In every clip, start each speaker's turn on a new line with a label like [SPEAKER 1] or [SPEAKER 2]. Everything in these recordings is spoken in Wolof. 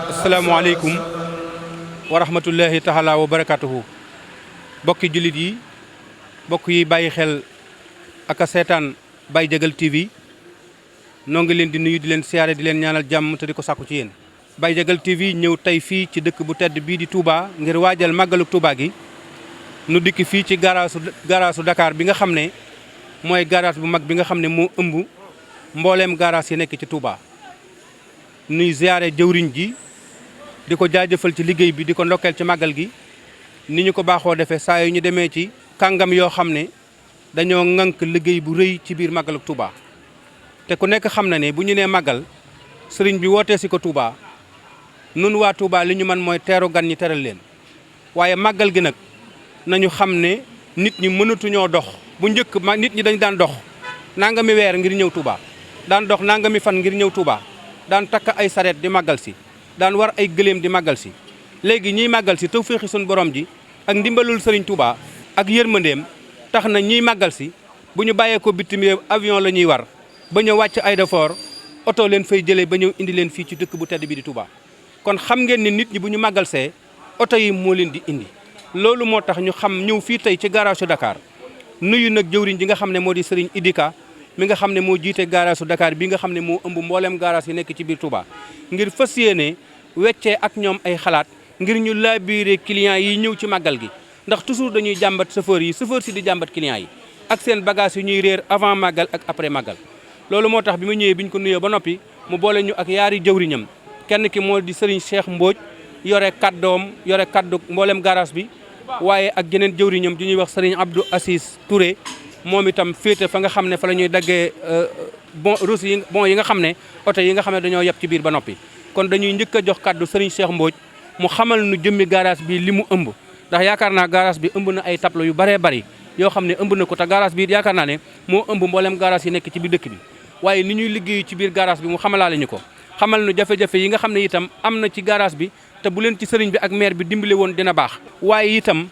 [SPEAKER 1] asalaamaaleykum wa rahmatullahi taala wa barakatuhu bokki jullit yi bokk yi bàyyi xel ak a seetaan BAYE-DIAGAL TV noo ngi leen di nuyu di leen siyaare di leen ñaanal jàmm te di ko sàkku ci yéen. BAYE-DIAGAL TV ñëw tey fii ci dëkk bu tedd bii di Touba ngir waajal màggalu Touba gi nu dikk fii ci garaasu Dakar bi nga xam ne mooy garage bu mag bi nga xam ne moo ëmb mbooleem garage yi nekk ci Touba nuy ziyaare jëwriñ ji di ko jaajëfal ci liggéey bi di ko ndokkeel ci màggal gi ni ñu ko baaxoo defee saa yu ñu demee ci kàngam yoo xam ne dañoo ŋànk liggéey bu rëy ci biir màggalu Touba te ku nekk xam na ne bu ñu nee màggal sëriñ bi wootee si ko Touba nun waa Touba li ñu man mooy teeru gan ñi teral leen waaye màggal gi nag nañu xam ne nit ñi mënatuñoo dox bu njëkk nit ñi dañ daan dox nangami weer ngir ñëw Touba daan dox nangami fan ngir ñëw Touba daan takk ay sareet di màggal si daan war ay gëléem di màggal si léegi ñiy màggal si tawféexi suñu borom ji ak ndimbalul sëriñ Touba ak yërmandeem tax na ñiy màggal si bu ñu bàyyee ko bitim réew avion la ñuy war ba ñëw wàcc aéroport oto leen fay jëlee ba ñëw indi leen fii ci dëkk bu tedd bi di Touba kon xam ngeen ni nit ñi bu ñu màggal see oto yi moo leen di indi loolu moo tax ñu xam ñëw fii tey ci garage su Dakar nuyu nag jëwriñ ji nga xam ne moo di sëriñ Idika mi nga xam ne moo jiite garage su Dakar bi nga xam ne moo ëmb mbooleem garage yi nekk ci biir Touba ngir fas yéene weccee ak ñoom ay xalaat ngir ñu labiré clients yi ñëw ci màggal gi ndax toujours dañuy jàmbat chauffeur si di jàmbat clients yi ak seen bagage yu ñuy réer avant màggal ak après màggal loolu moo tax bi ma ñëwee bi ñu ko nuyoo ba noppi mu boole ñu ak yaari jëwriñam kenn ki moo di Serigne Cheikh Mbodj yore kaddu mboolem garage bi waaye ak jeneen jëwriñam di ñuy wax Serigne Abdou Assis Touré moom itam féete fa nga xam ne fa la ñuy daggee bon yi nga xam ne oto yi nga xam ne dañoo yeb ci biir ba noppi kon dañuy njëkk a jox kaddu Serigne Cheikh Mbodj mu xamal nu jëmmi garage bi li mu ëmb ndax yaakaar naa garage bi ëmb na ay tableau yu baree bari yoo xam ne ëmb na ko te garage bi yaakaar naa ne moo ëmb mboolem garage yi nekk ci biir dëkk bi waaye ni ñuy liggéey ci biir garage bi mu xamalaale ñu ko xamal nu jafe-jafe yi nga xam ne itam am na ci garage bi te bu leen ci sëriñ bi ak maire bi dimbale woon dina baax waaye itam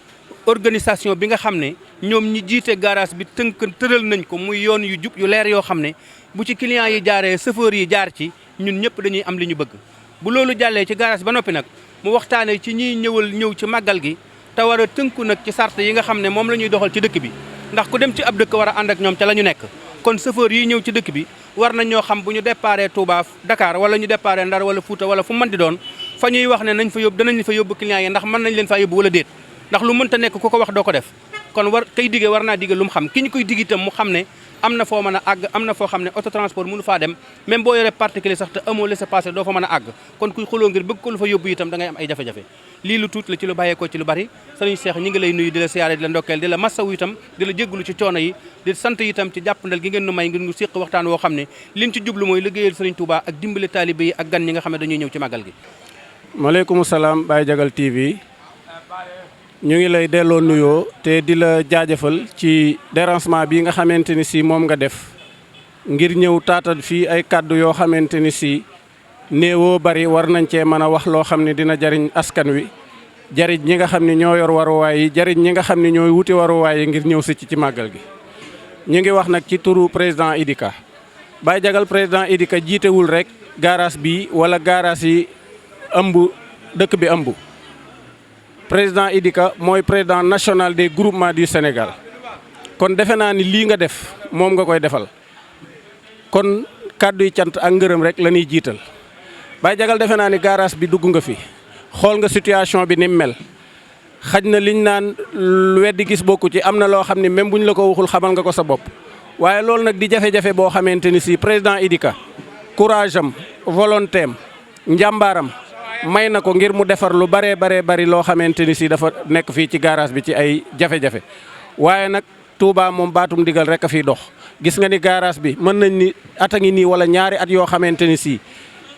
[SPEAKER 1] organisation bi nga xam ne ñoom ñi jiite garage bi tëral nañ ko muy yoon yu jub yu leer yoo xam ne bu ci clients yi jaaree chauffeur yi jaar ci ñun ñëpp dañuy am li ñu bëgg bu loolu jàllee ci garage ba noppi nag mu waxtaane ci ñiy ñëw ci màggal gi te war a tënku nag ci sart yi nga xam ne moom la ñuy doxal ci dëkk bi ndax ku dem ci ab dëkk war a ànd ak ñoom ca la ñu nekk kon chauffeur yi ñëw ci dëkk bi war nañ ñoo xam bu ñu déparé Touba Dakar wala ñu déparé Ndar wala Fouta wala fu mën di doon fa ñuy wax ne nañ fa yóbbu danañ fa yóbbu clients yi ndax mën nañ leen faa yóbbu wala déet ndax lu mënta nekk ku ko wax doo ko def kon kay digee war naa digee lu mu xam ki ñu koy dig itam mu xam ne am na foo mën a àgg am na foo xam ne autotransport mënu faa dem même boo yoree particulier sax te amoo laissez-passer doo fa mën a àgg kon kuy xuloo ngir bëgg ko lu fa yóbbu itam da ngay am ay jafe-jafe lii lu tuut la ci lu bàyyeekoo ci lu bari sëriñ Cheikh ñi ngi lay nuyu di la siyaare di la ndokkeel di la massawu itam di la jéggulu ci coono yi di sant itam ci jàppandal gi ngeen nu may ngir ñu séq waxtaan woo xam ne liñ ci jublu mooy liggéeyal sëriñ Touba ak dimbale taalibe yi ak gan ñi nga xam ne dañuy ñëw ci màggal gi.
[SPEAKER 2] maaleykum salaam BAYE-DIAGAL TV ñu ngi lay delloo nuyoo te di la jaajëfal ci dérangement bi nga xamante ni si moom nga def ngir ñëw taatal fii ay kàddu yoo xamante ni si néewoo bari war nañ cee mën a wax loo xam ne dina jariñ askan wi jariñ ñi nga xam ne ñoo yor waruwaay yi jariñ ñi nga xam ne ñooy wuti waruwaay yi ngir ñëw si ci màggal gi. ñu ngi wax nag ci turu président Idika BAYE-DIAGAL président Idika jiitewul rek garage bi wala garage yi ëmb dëkk bi ëmb. président Idika mooy président national des groupements du Sénégal kon defe naa ni lii nga def moom nga koy defal kon kàddu yi cant ak ngërëm rek la ñuy jiital BAYE-DIAGAL defe naa ni garage bi dugg nga fi xool nga situation bi ni mu mel xaj na liñ naan weddi gis bokku ci am na loo xam ne même buñ la ko waxul xamal nga ko sa bopp waaye loolu nag di jafe-jafe boo xamante ni si président Idika courage am volonté am njàmbaaram may na ko ngir mu defar lu baree bari loo xamante ni si dafa nekk fii ci garage bi ci ay jafe-jafe waaye nag Touba moom baatum digal rek a fiy dox gis nga ni garage bi mën nañ ni at a ngi nii wala ñaari at yoo xamante ni si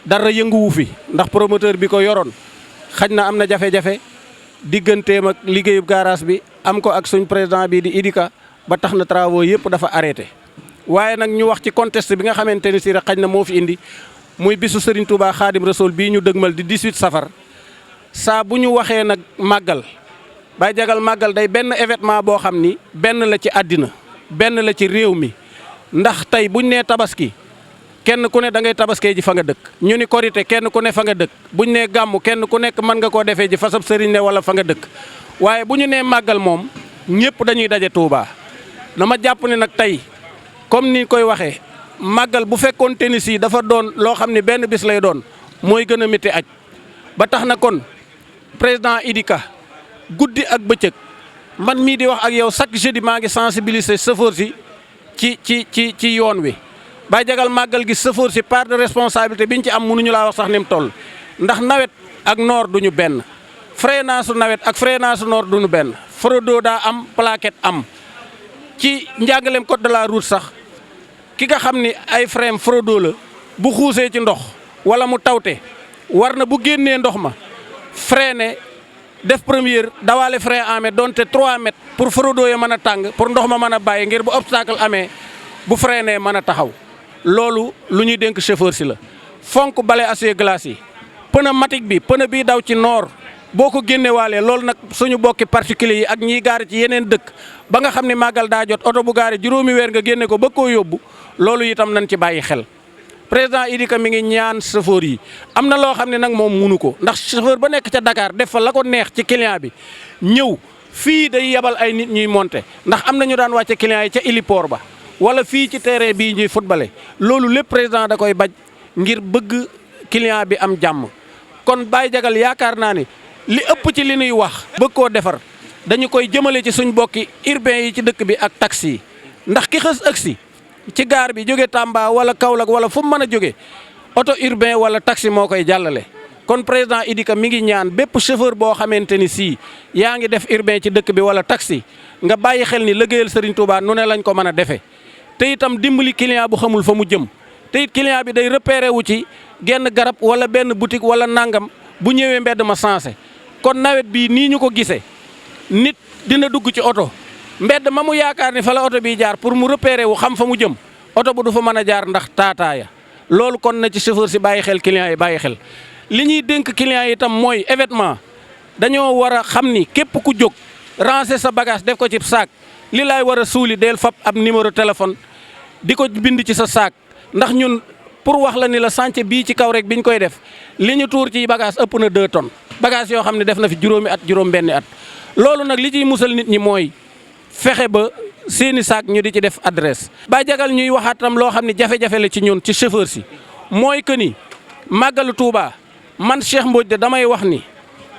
[SPEAKER 2] dara yënguwu fi ndax promoteur bi ko yoroon xaj na am na jafe-jafe digganteem ak liggéeyub garage bi am ko ak suñ président bi di Idika ba tax na travaux yëpp dafa arrêté waaye nag ñu wax ci contexte bi nga xamante ni si rek xaj na moo fi indi muy bisu Serigne Touba Khadim Rasoul bii ñu dëgmal di 18 safar saa bu ñu waxee nag màggal Baye Diagal màggal day benn événement boo xam ni benn la ci àddina benn la ci réew mi ndax tey buñ nee tabaski kenn ku ne da ngay tabaskee ji fa nga dëkk ñu ni korité kenn ku ne fa nga dëkk buñ nee gàmmu kenn ku nekk mën nga koo defee ji fasab sëriñ ne wala fa nga dëkk waaye bu ñu nee màggal moom ñëpp dañuy daje Touba dama jàpp ne nag tey comme ni koy waxee màggal bu fekkoon tennis yi dafa doon loo xam ne benn bis lay doon mooy gën a métti aj ba tax na kon président Idika guddi ak bëccëg man mii di wax ak yow chaque jeudi maa ngi sensibiliser chauffeur si ci yoon wi Baye Diagal màggal gi chauffeur si part de responsabilité biñ ci am mënuñu laa wax sax ni mu toll ndax nawet ak noor duñu benn freinage su nawet ak freinage su noor duñu benn frodo daa am plaquette am ci njàngaleem code de la route sax ki nga xam ni ay frein frodo la bu xuusee ci ndox wala mu tawte war na bu génnee ndox ma freiner def première dawaale frein amee donte 3 mètres pour frodo ya mën a tàng pour ndox ma mën a bàyyi ngir bu obstacle amee bu freiner mën a taxaw loolu lu ñuy dénk chauffeur si la fonk bale essuie-glace yi pneumatique bi pneu bii daw ci noor boo ko génnewaalee loolu nag suñu bokki particulier yi ak ñiy gaari ci yeneen dëkk ba nga xam ne màggal daa jot oto bu gaari juróomi weer nga génne ko ba koo yóbbu loolu itam nañ ci bàyyi xel président Idika mi ngi ñaan chauffeur yi am na loo xam ne nag moom munu ko ndax chauffeur ba nekk ca Dakar def fa la ko neex ci client bi ñëw fii day yebal ay nit ñuy monter ndax am na ñu daan wàcce client yi ca héliport ba wala fii ci terrain bii ñuy footballé loolu lépp président da koy baj ngir bëgg client bi am jàmm kon Baye Diagal yaakaar naa ni li ëpp ci li nuy wax bëgg koo defar dañu koy jëmale ci suñ bokki urbain yi ci dëkk bi ak taxi yi ndax ki xës agsi ci gaar bi jóge Tamba wala Kaolack wala fu mu mën a jóge auto urbain wala taxi moo koy jàllale kon président Idika mi ngi ñaan bépp chauffeur boo xamante ni sii yaa ngi def urbain ci dëkk bi wala taxi nga bàyyi xel ni liggéeyal Serigne Touba nu ne lañ ko mën a defee te itam dimbali client bu xamul fa mu jëm te it client bi day repéré wu ci genn garab wala benn boutique wala nangam bu ñëwee mbedd ma sensé kon nawet bii nii ñu ko gisee nit dina dugg ci oto mbedd ma mu yaakaar ni fa la oto bi jaar pour mu repéré wu xam fa mu jëm oto bu du fa mën a jaar ndax taataaya loolu kon na ci chauffeur si bàyyi xel client yi bàyyi xel li ñuy dénk client yi itam mooy événement dañoo war a xam ni képp ku jóg ranger sa bagage def ko ci saak li laay war a suuli del fab ab numéro téléphone di ko bind ci sa saak ndax ñun pour wax la ni la chantier bii ci kaw rek biñ koy def li ñu tuur ci bagage ëpp na 2 tonnes bagage yoo xam ne def na fi juróomi at juróom benni at loolu nag li ciy musal nit ñi mooy fexe ba seeni saak ñu di ci def adresse. Baye Diagal ñuy waxaatam loo xam ne jafe-jafe la ci ñun ci chauffeur si mooy que ni màggalu Touba man Cheikh Mbodj de damay wax ni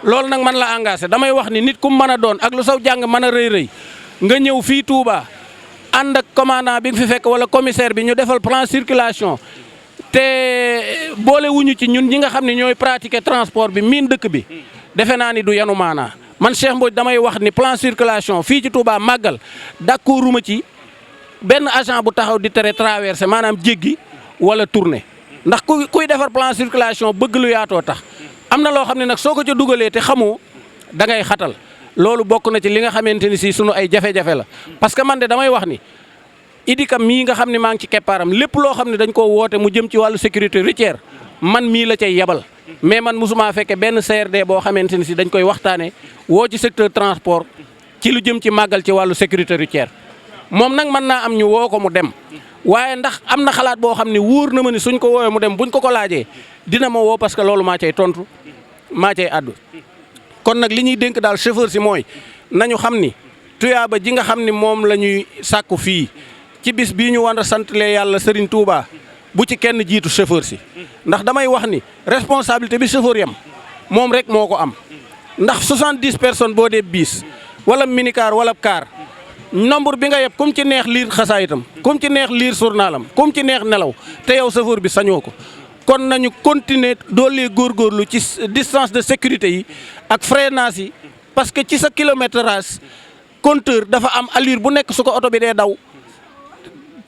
[SPEAKER 2] loolu nag man la engagé damay wax ni nit ku mën a doon ak lu saw jàng mën a rëy nga ñëw fii Touba ànd ak commandant bi nga fi fekk wala commissaire bi ñu defal plan circulation te boole wuñu ci ñun ñi nga xam ne ñooy pratiquer transport bi miin dëkk bi defe naa ni du yanu maanaa man Cheikh Mbodj damay wax ni plan circulation fii ci Touba màggal d'accorduma ci benn agent bu taxaw di tere traversé maanaam jéggi wala tourner ndax kuy defar plan circulation bëgg lu yaatoo tax am na loo xam ne nag soo ko ca dugalee te xamoo da ngay xatal loolu bokk na ci li nga xamante ni si sunu ay jafe-jafe la parce que man de damay wax ni Idika mii nga xam ne maa ngi ci keppaaram lépp loo xam ne dañ koo woote mu jëm ci wàllu sécurité routière man mii la cay yebal mais man mosuma fekke benn CRD boo xamante ni si dañ koy waxtaanee woo ci secteur transport ci lu jëm ci màggal ci wàllu sécurité routière moom nag mën naa am ñu woo ko mu dem waaye ndax am na xalaat boo xam ne wóor na ma ni suñ ko woowee mu dem buñ ko laajee dina ma woo parce que loolu maa cay tontu maa cay addu kon nag li ñuy dénk daal chauffeur si mooy nañu xam ni tuyaaba ji nga xam ni moom la ñuy sàkku fii ci bis bii ñu war a santalee yàlla Serigne Touba bu ci kenn jiitu chauffeur si ndax damay wax ni responsabilité bi chauffeur yam moom rek moo ko am ndax 70 personnes boo dee bis wala minicar wala car nombre bi nga yeb kum ci neex liir xasaayitam kum ci neex liir journalam kum ci neex nelaw te yow chauffeur bi sañoo ko kon nañu continuer doolee góorgóorlu ci distance de sécurité yi ak freinage yi parce que ci sa kilométrage compteur dafa am allure bu nekk su ko oto bi dee daw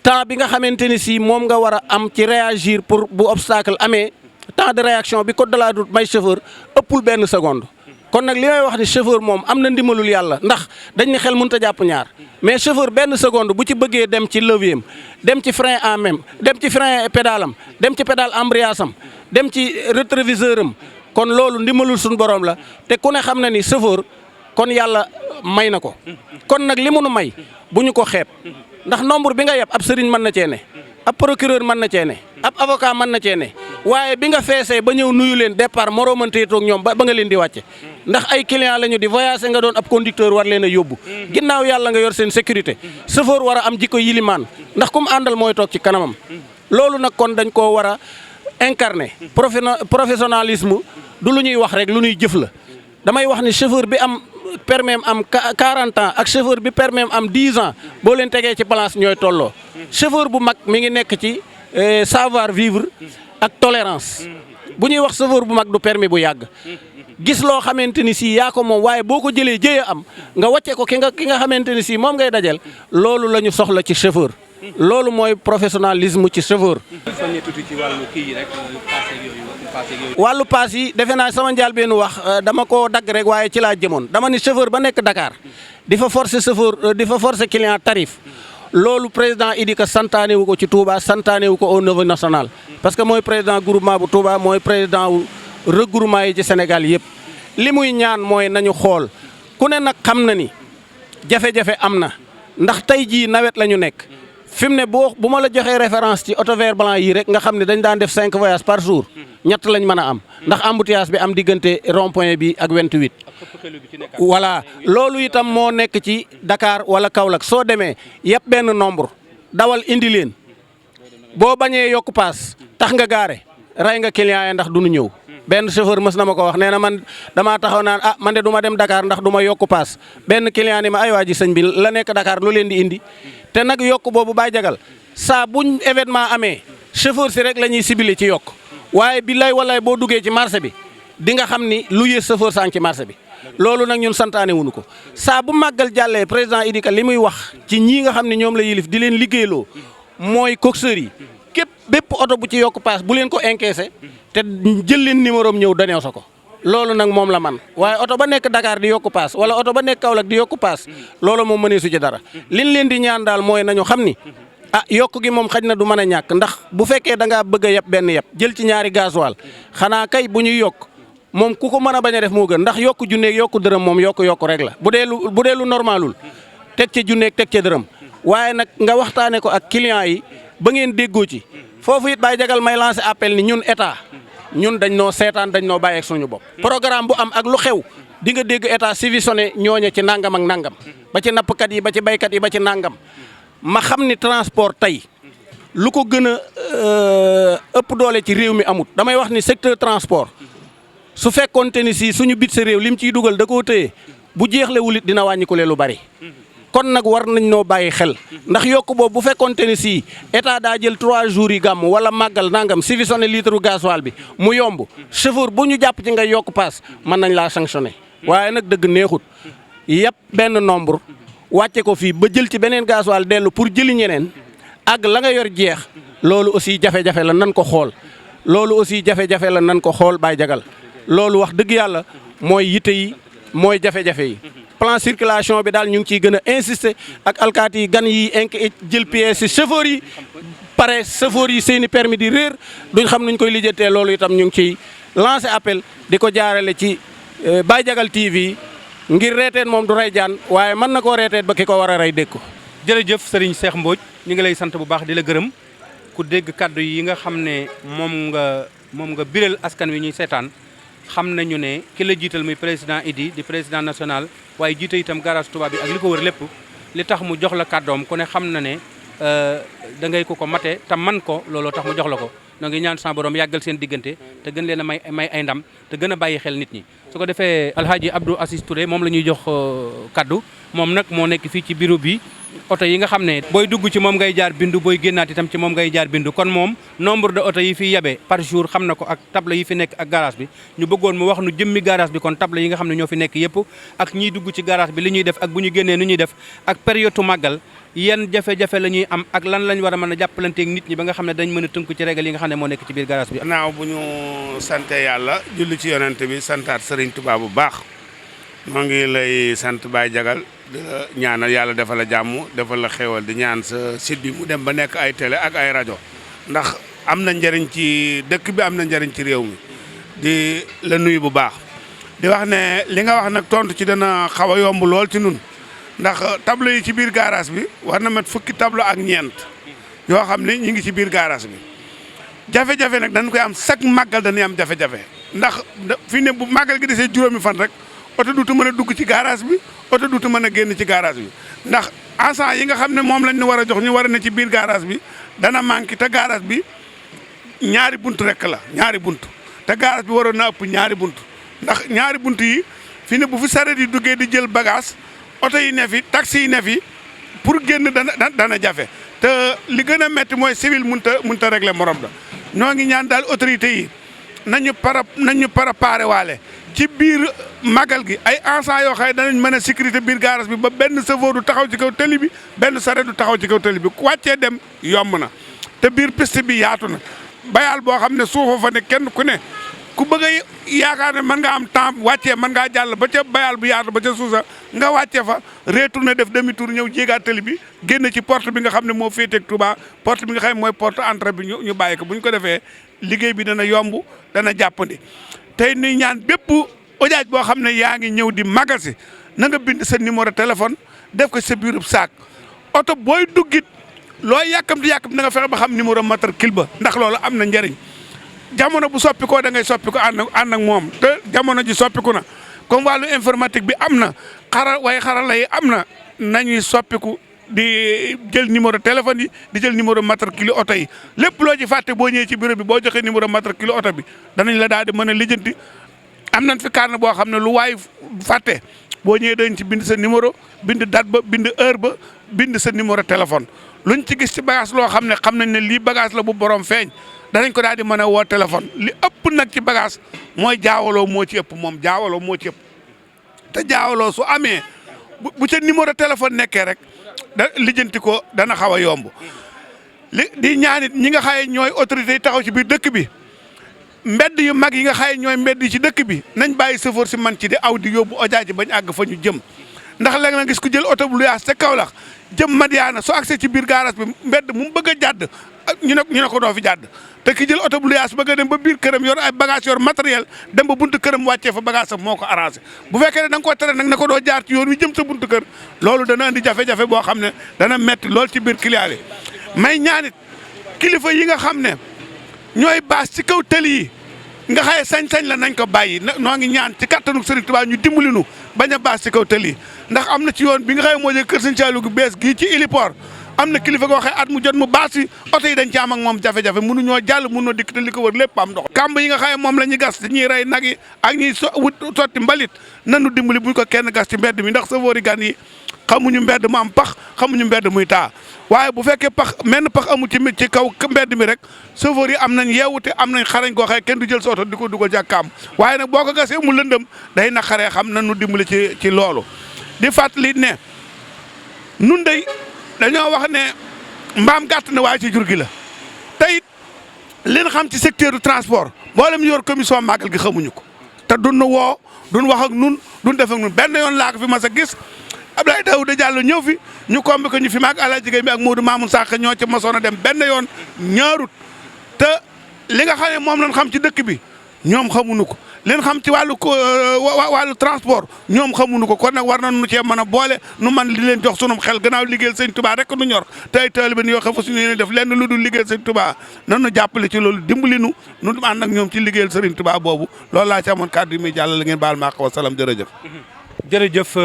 [SPEAKER 2] temps bi nga xamante ni si moom nga war a am ci réagir pour bu obstacle amee temps de réaction bi code de la route may chauffeur ëppul benn seconde kon nag li may wax ni chauffeur moom am na ndimbalul yàlla ndax dañ ne xel mënut a jàpp ñaar mais chauffeur benn seconde bu ci bëggee dem ci levier am dem ci frein en même dem ci frein pédalam dem ci pédale embrayage am dem ci rétroviseur am kon loolu ndimbalul suñu borom la te ku ne xam na ni chauffeur kon yàlla may na ko kon nag li mu nu may bu ñu ko xeeb ndax nombre bi nga yeb ab sëriñ mën na cee ne ab procureur mën na cee ne ab avocat mën na cee ne waaye bi nga feesee ba ñëw nuyu leen départ moroomantee toog ñoom ba nga leen di wàcce ndax ay client la ñu di voyager nga doon ab conducteur war leen a yóbbu ginnaaw yàlla nga yor seen sécurité chauffeur war a am jikko yilimaan ndax ku mu àndal mooy toog ci kanamam loolu nag kon dañ koo war a incarner professionnalisme du lu ñuy wax rek lu ñuy jëf la damay wax ni chauffeur bi am permis am 40 ans ak chauffeur bi permis am 10 ans boo leen tegee ci balance ñooy tolloo chauffeur bu mag mi ngi nekk ci savoir vivre ak tolérance bu ñuy wax chauffeur bu mag du permis bu yàgg gis loo xamante ni si yaa ko moom waaye boo ko jëlee jëye am nga wàcce ko ki nga xamante ni si moom ngay dajal loolu la ñu soxla ci chauffeur loolu mooy professionnalisme ci chauffeur. wàllu paas yi defe naa sama njaal benn wax dama ko dagg rek waaye ci laa jëmoon dama ni chauffeur ba nekk Dakar di fa forcer chauffeur di fa forcer client tarif loolu président Idi Ka santaane wu ko ci Touba santaane wu ko au niveau national parce que mooy président groupement bu Touba mooy président wu regroupement yi ci Sénégal yëpp li muy ñaan mooy nañu xool ku ne nag xam na ni jafe-jafe am na ndax tey jii nawet la ñu nekk fi mu ne bu ma la joxee référence ci auto vert blanc yi rek nga xam ne dañ daan def 5 voyages par jour ñett lañ mën a am ndax embouteillage bi am diggante rond point bi ak 28. voilà loolu itam moo nekk ci Dakar wala Kaolack soo demee yëpp benn nombre dawal indi leen boo bañee yokk paas tax nga gaare rey nga client yi ndax du ñu ñëw. benn chauffeur mës na ma ko wax nee na man damaa taxaw naan man de du ma dem Dakar ndax du ma yokk paas benn client ni ma ay waa ji sëñ bi la nekk Dakar lu leen di indi te nag yokk boobu Baye Diagal saa buñ événement amee chauffeur si rek la ñuy ciblé ci yokk waaye billaay wallaay boo duggee ci marché bi di nga xam ni lu yées chauffeur sang ci marché bi loolu nag ñun santaane wuñu ko saa bu màggal jàllee président Idi Ka li muy wax ci ñii nga xam ne ñoom la yilif di leen liggéeyloo mooy coxeur yi képp bépp oto bu ci yokk paas bu leen ko encaissé te jël leen numéro am ñëw daneew sa ko loolu nag moom la man waaye oto ba nekk Dakar di yokku paas wala oto ba nekk Kaolack di yokku paas loolu moom mënee su ci dara liñ leen di ñaan daal mooy nañu xam ni yokk gi moom xaj na du mën a ñàkk ndax bu fekkee da ngaa bëgg a yeb benn yeb jël ci ñaari gasoil xanaa kay bu ñuy yokk moom ku ko mën a bañ a def moo gën ndax yokku junneeg yokku dërëm moom yokku rek la bu dee lu normalul teg ca junneeg teg ca dërëm waaye nag nga waxtaane ko ak client yi ba ngeen déggoo ci foofu it Baye Diagal may lancer appel ni ñun état ñun dañ noo seetaan dañ noo bàyyi ak suñu bopp programme bu am ak lu xew di nga dégg état subventionné ñooñe ci nangam ak nangam ba ci nappkat yi ba ci baykat yi ba ci nangam ma xam ni transport tey lu ko gën a ëpp doole ci réew mi amut damay wax ni secteur transport su fekkoonte ni si suñu bit sa réew lim ciy dugal da koo téye bu jeexlewul it dina wàññi ko lu bari kon nag war nañ noo bàyyi xel ndax yokk boobu bu fekkonte ni si état daa jël 3 jours yi gàmm wala màggal nangam subventionné litre gasoil bi mu yomb chauffeur bu ñu jàpp ci nga yokk paas mën nañ laa sanctionné waaye nag dëgg neexut yëpp benn nombre wàcce ko fii ba jël ci beneen gasoil dellu pour jëli ñeneen ak la nga yor jeex loolu aussi jafe-jafe la nan ko xool loolu aussi jafe-jafe la nan ko xool Baye Diagal loolu wax dëgg yàlla mooy yitte yi mooy jafe-jafe yi plan circulation bi daal ñu ngi ciy gën a insister ak alkaati yi gan yi jël pièces yi chauffeur yi pare chauffeur yi seeni permis di réer duñ xam nuñ koy lijjatee loolu itam ñu ngi ciy lancer appel di ko jaarale ci Baye Diagal TV ngir reeteen moom du rey jaan waaye mën na koo reeteet ba ki ko war a rey dégg ko.
[SPEAKER 1] jërëjëf Serigne Cheikh Mbodj ñu ngi lay sant bu baax di la gërëm ku dégg kaddu yi nga xam ne moom nga biral askan wi ñuy seetaan xam nañu ne ki la jiital muy président Idi di président national waaye jiite itam garage Touba bi ak li ko wër lépp li tax mu jox la kàddoom ku ne xam na ne da ngay ko mate te man ko looloo tax mu jox la ko noo ngi ñaan sa borom yàggal seen diggante te gën leen a may ay ndam te gën a bàyyi xel nit ñi. su ko defee Alhaji Abdou Aziz Touré moom la ñuy jox kaddu moom nag moo nekk fii ci bureau bi oto yi nga xam ne booy dugg ci moom ngay jaar bindu booy génnaat itam ci moom ngay jaar bindu kon moom nombre de oto yi fi yabe par jour xam na ko ak table yi fi nekk ak garage bi ñu bëggoon mu wax nu jëmmi garage bi kon table yi nga xam ne ñoo fi nekk yëpp ak ñiy dugg ci garage bi li ñuy def ak bu ñu génnee nu ñuy def ak période màggal yan jafe-jafe la ñuy am ak lan lañ war a mën a jàppalanteeg nit ñi ba nga xam ne dañ mën a tënku ci régal yi nga xam ne moo nekk ci biir garage bi.
[SPEAKER 3] gannaaw bu ñu sante yàlla julli ci yonent bi santaat Serigne Touba bu baax moo ngi lay sant Baye Diagal di la ñaanal yàlla defal la jàmm defal la xéwal di ñaan sa site bi mu dem ba nekk ay télé ak ay rajo ndax am na njëriñ ci dëkk bi am na njëriñ ci réew mi di la nuyu bu baax di wax ne li nga wax nag tontu ci dana xaw a yomb lool ci nun ndax tableau yi ci biir garage bi war na mat fukki tableau ak ñeent yoo xam ne ñu ngi ci biir garage bi jafe-jafe nag dañ koy am chaque màggal dañuy am jafe-jafe ndax fi ne bu màggal gi desee juróomi fan rek oto duutu mën a dugg ci garage bi oto duutu mën a génn ci garage bi ndax agent yi nga xam ne moom lañ ñu war a jox ñu war a ne ci biir garage bi dana manqué te garage bi ñaari bunt rek la ñaari bunt te garage bi waroon na ëpp ñaari bunt ndax ñaari bunt yi fi ne bu fi saret yi duggee di jël bagage oto yi ne fi taxi yi ne fi pour génn dana jafe te li gën a métti mooy civil mënut a régler morom da ñoo ngi ñaan daal autorités yi nañu préparé waale ci biir magal gi ay agents yoo xam ne danañ mën a sécurité biir garage bi ba benn chauffeur du taxaw ci kaw tëli bi benn saret du taxaw ci kaw tëli bi ku wàccee dem yomb na te biir piste bi yaatu na bayal boo xam ne suufa fa ne kenn ku ne ku bëgg a yaakaar ne mën nga am temps wàccee mën ngaa jàll ba ca bayal bu yaatu ba ca suusa nga wàccee fa retourné def demi tour ñëw jéegaat tëli bi génn ci porte bi nga xam ne moo féeteeg Touba porte bi nga xam ne mooy porte entrée bi ñu bàyyi ko bu ñu ko defee liggéey bi dana yomb dana jàppandi tey ni ñaan bépp ojaaj boo xam ne yaa ngi ñëw di magasi na nga bind sa numéro téléphone def ko sa biirub saak oto booy duggit looy yàkkamti na nga fexe ba xam numéro matricule ba ndax loolu am na njëriñ jamono bu soppikoo da ngay soppiku ànd ak moom te jamono ji soppiku na comme wàllu informatique bi am na xarala yi am na nañuy soppiku di jël numéro téléphone yi di jël numéro matricule oto yi lépp loo ci fàtte boo ñëwee ci bureau bi boo joxee numéro matricule oto bi danañ la daal di mën a lijjanti am nañ fi carnet boo xam ne lu waay fàtte boo ñëwee dañ ci bind sa numéro bind date ba bind heure ba bind sa numéro téléphone luñ ci gis ci bagage loo xam nañ ne lii bagage la bu borom feeñ danañ ko daal di mën a woo téléphone li ëpp nag ci bagage mooy jaawaloo moo ci ëpp moom jaawaloo moo ci ëpp te jaawaloo su amee bu ca numéro téléphone nekkee rek lijjanti ko dana xaw a yomb di ñaanit ñi nga xaye ñooy autorités yi taxaw ci biir dëkk bi mbedd yu mag yi nga xaye ñooy mbedd yi ci dëkk bi nañ bàyyi chauffeur si man ci di aw di yóbbu ojaaji bañ àgg fa ñu jëm ndax léegi na gis ku jël oto bu luyaas ca Kaolack jëm Madiana soo accès ci biir garage bi mbedd mu bëgg a jàdd ñu ne ko doo fi jàdd te ki jël oto bu luyaas bëgg a dem ba biir këram yor ay bagage yor matériel dem ba buntu këram wàccee fa bagage am moo ko arrangé bu fekkee ne da nga ko tere nag ne ko doo jaar ci yoon wi jëm sa buntu kër loolu dana andi jafe-jafe boo xam ne dana metti lool ci biir client yi may ñaanit kilifa yi nga xam ne ñooy baas ci kaw tëli yi nga xaye sañ-sañ la nañ ko bàyyi noo ngi ñaan ci kattanu Serigne Touba ñu dimbali nu bañ a baas ci kaw tëli ndax am na ci yoon bi nga xaye moo jël kër Serigne Saliou gu bees gii ci héliport am na kilifa goo xaye at mu jot mu baas yi oto yi dañ ci am ak moom jafe-jafe mënuñoo jàll mënuñoo dikk te li ko wër lépp am ndox kàmb yi nga xaye moom la ñuy gas dañuy rey nag yi ak ñuy sotti mbalit nanu dimbali buñ ko kenn gas ci mbedd mi ndax savoori gan yi xamuñu mbedd mu am pax xamuñu mbedd muy taa waaye bu fekkee pax menn pax amul ci kaw mbedd mi rek chauffeur yi am nañ yeewute am nañ xarañ goo xëy kenn du jël sa oto di ko dugal jàkkaam waaye nag boo ko gasee mu lëndëm day naqaree xam nañu dimbali ci loolu di fàttali ne nun day dañoo wax ne mbaam gàtt na waaye ci jur gi la te it leen xam ci secteur du transport mboolem yor commission màggal gi xamuñu ko te duñ woo duñ wax ak nun duñ def ak nun benn yoon laa ko fi mas a gis Abdoulaye Daouda Diallo ñëw fi ñu kombi ko ñu fi maag Alaaji Gay mi ak Modou Mamoun Sakh ñoo ci mosoon a dem benn yoon ñaarut te li nga xam ne moom lañ xam ci dëkk bi ñoom xamuñu ko leen xam ci wàllu transport ñoom xamuñu ko kon nag war nañu cee mën a boole nu man li leen jox sunum xel gannaaw liggéeyal sëñ Touba rek nu ñor te ay taalibe yoo xam fa suñu leen def lenn lu dul liggéeyal sëñ Touba nan nu jàppale ci loolu dimbali nu ànd ak ñoom ci liggéeyal sëriñ Touba boobu loolu laa ci amoon kàddu yi muy jàll la ngeen baal ma wa salaam jërëjëf
[SPEAKER 1] jërëjëf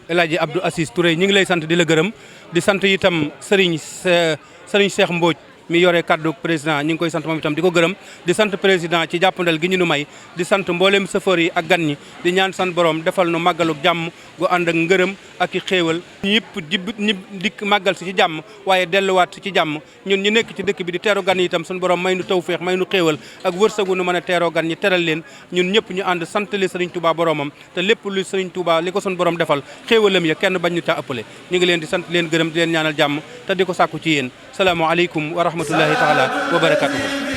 [SPEAKER 1] El Hadji Abdou Aziz Touré ñu ngi lay sant di la gërëm di sant itam Serigne Cheikh Mbodj mi yore kaddu président ñu ngi koy sant moom itam di ko gërëm di sant président ci jàppandal gi ñu nu may di sant mboolem chauffeur yi ak gan ñi di ñaan sant borom defal nu màggalu jàmm gu ànd ak ngërëm ak i xéewal ñëpp ñi dikk màggal si ci jàmm waaye delluwaat si ci jàmm ñun ñu nekk ci dëkk bi di teeru gan yi itam suñu borom may nu tawféex may nu xéewal ak wërsëgu nu mën a teeroo gan ñi teral leen ñun ñëpp ñu ànd sant li Serigne Touba boromam te lépp lu Serigne Touba li ko suñu borom defal xéewalam ya kenn bañ ñu caa ëppale ñu ngi leen di sant leen gërëm di leen ñaanal jàmm te di ko sàkku ci yéen salaamaaleykum wa rahmatullahi taala wa barakatuhu